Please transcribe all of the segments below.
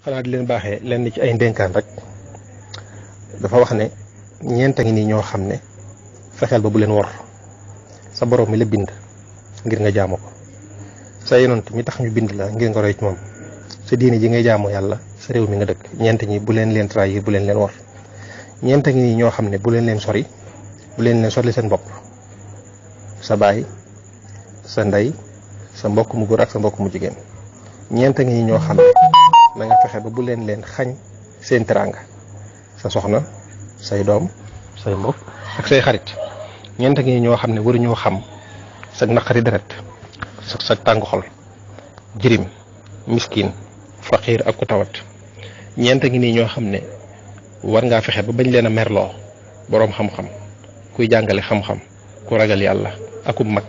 xanaa di leen baaxee lenn ci ay ndénkaan rek dafa wax ne ñeent a ngi nii ñoo xam ne fexeel ba bu leen wor sa borom mi la bind ngir nga jaamu ko, sa yonent mi tax ñu bind la ngir nga roy ci moom, sa diine ji ngay jaamu yàlla, sa réew mi nga dëkk. ñeent ñi bu leen trahir, bu leen wor. ñeent a ngi nii ñoo xam ne bu leen sori, bu leen sori seen bopp, sa baay, sa ndey, sa mbokk mu góor ak sa mbokk mu jigéen. ñeent a ngi nii ñoo xam ne na nga fexe ba bu leen xañ seen teraanga, sa soxna, say doom, say mbokk ak say xarit. ñeent a ngi nii ñoo xam ne waruñoo xam sa naqari deret, sa tàng xol, jirim, miskin, faqiir ak ku tawat. ñeent a ngi nii ñoo xam ne war ngaa fexe ba bañ leen a merloo, boroom xam-xam, kuy jàngale xam-xam, ku ragal yàlla akub mag.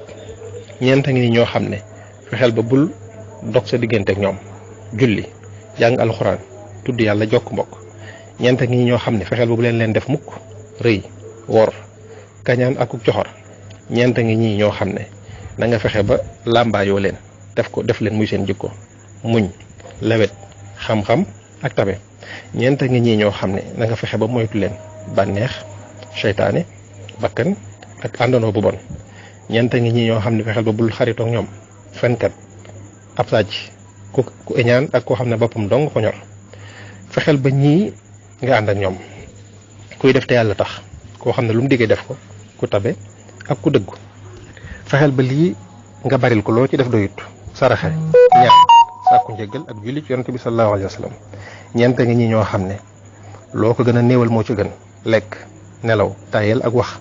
ñeent a ngi nii ñoo xam ne fexeel ba bul dog sa diggante ak ñoom, julli, jàng alxuraan, tudd yàlla, jokk mbokk. ñeent a ngi nii ñoo xam ne fexeel ba bu leen def mukk rëy, wor, kañaan akub coxor. ñeent a ngi ñii ñoo xam ne na nga fexe ba làmbaayoo leen, def leen muy seen jikko, muñ, lewet, xam-xam ak tabe. ñeent a ngi ñii ñoo xam ne na nga fexe ba moytu leen bànneex, seytaane, bakkan ak àndandoo bu bon. ñeent a ngi ñii ñoo xam ne fexeel ba bul xaritoog ñoom, fenkat, ab sàcc, ku eñaan ak koo xam ne boppam dong ko ñor. fexeel ba ñii nga ànd ak ñoom, kuy def te yàlla tax, koo xam ne lu mu diggee def ko, ku tabe ak ku dëggu. fexeel ba lii nga baril ko, loo ci def doyut, saraxe, ñaan, sàkku njëggal ak julli ci yonent bi sallallahu alayhi wa sallam. ñeent a ngi ñi ñoo xam ne loo ko gën a néewal moo ci gën, lekk, nelaw, tayel ak wax.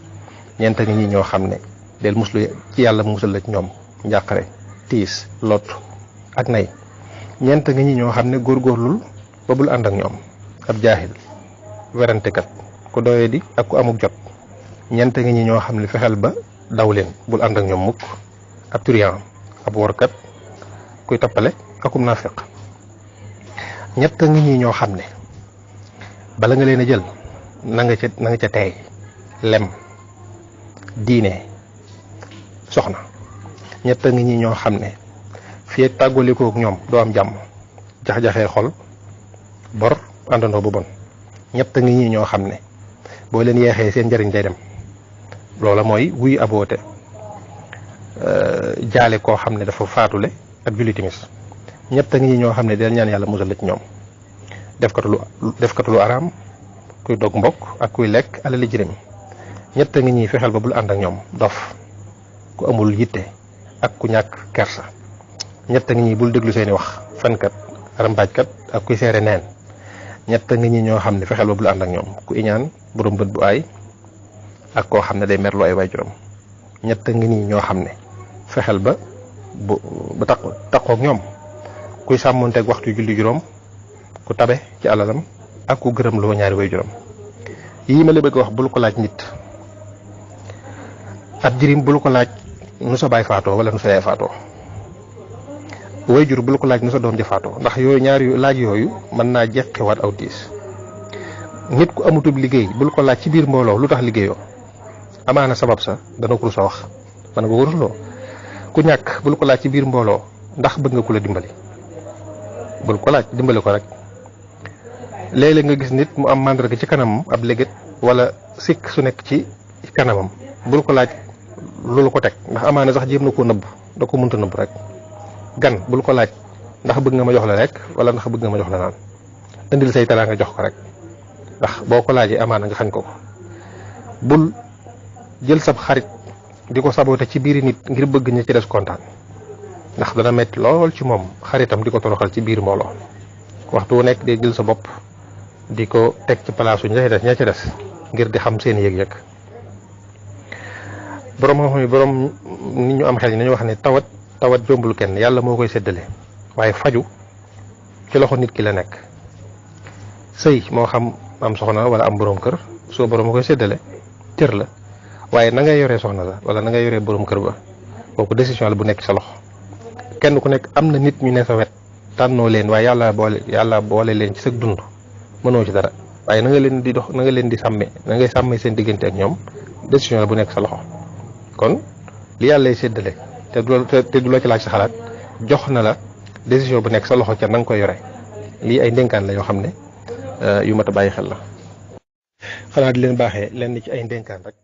ñeent a ngi ñi ñoo xam ne del muslu ci yàlla mu musal la ci ñoom, njàqare, tiis, lot ak nay. ñeent a ngi ñi ñoo xam ne góorgóorlul ba bul ànd ak ñoom, ab jaahil, werantekat, ku doye di ak ku amuk jot. ñeent a ngi ñi ñoo xam ne fexeel ba daw leen, bul ànd ak ñoom mukk, ab turiyan, ab workat, kuy tappale akum naafiq. ñett a ngi ñi ñoo xam ne bala nga leen a jël na nga ca teey, lem, diine, soxna. ñett a ngi ñi ñoo xam ne fii ak tàggalikook ñoom doo am jàmm, jax-jaxee xol, bor, àndandoo bu bon. ñett a ngi ñi ñoo xam ne boo leen yeexee seen njëriñ day dem. loola mooy wuy aboote, jaale koo xam ne dafa faatule ak julli timis. ñett a ngi ñi ñoo xam ne del ñaan yàlla musal la ci ñoom, defkatu lu araam, kuy dog mbokk ak kuy lekk alali jirim. ñett a ngi ñi fexeel ba bul ànd ak ñoom, dof, ku amul yitte ak ku ñàkk kersa. ñett a ngi ñi bul déglu seeni wax, fenkat, rambaajkat ak kuy seere neen. ñett a ngi ñi ñoo xam ne fexeel ba bul ànd ak ñoom, ku iñaan, borom bët bu aay ak koo xam ne day merloo ay waajuram. ñett a ngi ñi ñoo xam ne fexeel ba bu taqoog ñoom, kuy sàmmonteeg waxtu julli juróom, ku tabe ci alalam ak ku gërëm loo ñaari waajuram. yii ma la bëgg wax bul ko laaj nit. ab jirim bul ko laaj nu sa baay faatoo wala nu sa yaay faatoo. waajur bul ko laaj nu sa doom di faatoo, ndax yooyu ñaari laaj yooyu mën naa jeqiwaat aw tiis. nit ku amutub liggéey bul ko laaj ci biir mbooloo lu tax liggéeyoo, amaana sabab sa dana ko rusa wax, mën nga ko rusloo. ku ñàkk bul ko laaj ci biir mbooloo ndax bëgg nga ku la dimbali, bul ko laaj, dimbali ko rek. léeg-léeg nga gis nit mu am màndarga ci kanamam, ab léget wala sikk su nekk ci kanamam, bul ko laaj loolu ko teg, ndax amaana sax jéem na koo nëbb, da ko mënta nëbb rek. gan bul ko laaj ndax bëgg nga ma jox la rek wala ndax bëgg nga ma jox la naan, indil say tala nga jox ko rek, ndax boo ko laajee amaana nga xañ ko ko. bul jël sab xarit di ko saboote ci biiri nit ngir bëgg ña ci des kontaan, ndax dana metti lool ci moom xaritam di ko toroxal ci biir mbooloo. waxtu wu nekk di jël sa bopp di ko teg ci palaasu ña ca des ngir di xam seen yëg-yëg. borom xam-xam yi borom nit ñu am xel ñi nañu wax ne tawat jombul kenn, yàlla moo koy séddale, waaye faju ci loxo nit ki la nekk. sëy moo xam am soxna wala am borom kër, soo borom a koy séddale, cër la, waaye na ngay yoree soxna sa wala na ngay yoree borom kër ba, kooku décision la bu nekk sa loxo. kenn ku nekk am na nit ñu ne sa wet, tànnoo leen, waaye yàlla boole leen ci sa dund, mënoo ci dara. waaye na nga leen di dox, na nga leen di sàmme, na ngay sàmmee seen diggante ak ñoom, décision la bu nekk sa loxo. kon li yàlla lay séddale te du la ci laaj sa xalaat, jox na la décision bu nekk sa loxo ca na nga koy yore. lii ay ndénkaan la yoo xam ne yu mat a bàyyi xel la xanaa di leen baaxee lenn ci ay ndénkaan rek